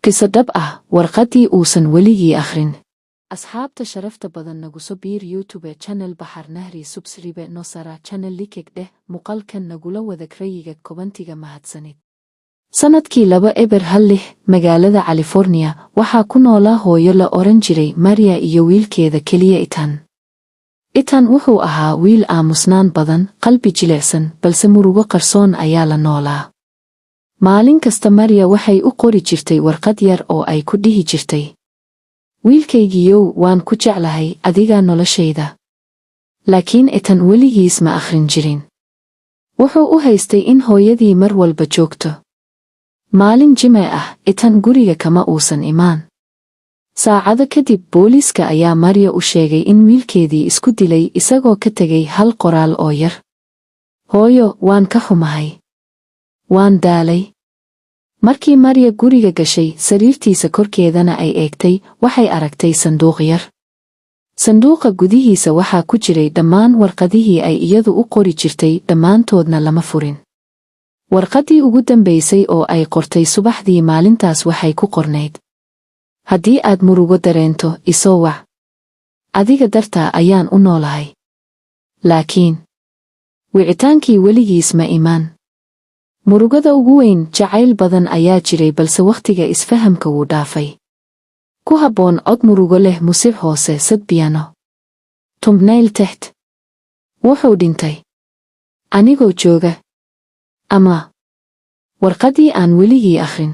Qiso dhab ah, warqaddii uusan weligii akhrin. Asxaabta sharafta badan, naguso biir YouTube channel Baxar Nahri, subscribe nosara channel, like dheh muqalkan, nagula wadag rayiga comment-iga. Mahadsanid. Sanadkii 2016, magaalada California, waxaa ku noolaa hooyo la oran jiray Maria iyo wiilkeeda keliya, Ethan. Ethan wuxuu ahaa wiil aamusnaan badan, qalbi jilicsan, balse murugo qarsoon ayaa la noolaa. Maalin kasta Maria waxay u qori jirtay warqad yar oo ay ku dhihi jirtay: "Wiilkaygiyow, waan ku jeclahay, adigaa noloshayda." Laakiin Ethan weligiis ma akhrin jirin. Wuxuu u haystay in hooyadii mar walba joogto. Maalin Jimce ah, Ethan guriga kama uusan imaan. Saacado kadib, booliiska ayaa Maria u sheegay in wiilkeedii isku dilay, isagoo ka tegay hal qoraal oo yar: "Hooyo, waan ka xumahay. Waan daalay." Markii Maria guriga gashay, sariirtiisa korkeedana ay eegtay, waxay aragtay sanduuq yar. Sanduuqa gudihiisa waxaa ku jiray dhammaan warqadihii ay iyadu u qori jirtay, dhammaantoodna lama furin. Warqaddii ugu dambaysay oo ay qortay subaxdii maalintaas waxay ku qornayd: "Haddii aad murugo dareento, isoo wac. Adiga dartaa ayaan u noolahay." Laakiin wicitaankii weligiis ma imaan. Murugada ugu weyn, jacayl badan ayaa jiray, balse wakhtiga isfahamka wuu dhaafay. Ku habboon cod murugo leh, music hoose, sad piano. Thumbnail text. Wuxuu dhintay anigoo jooga. Ama warqaddii aan weligii akhrin.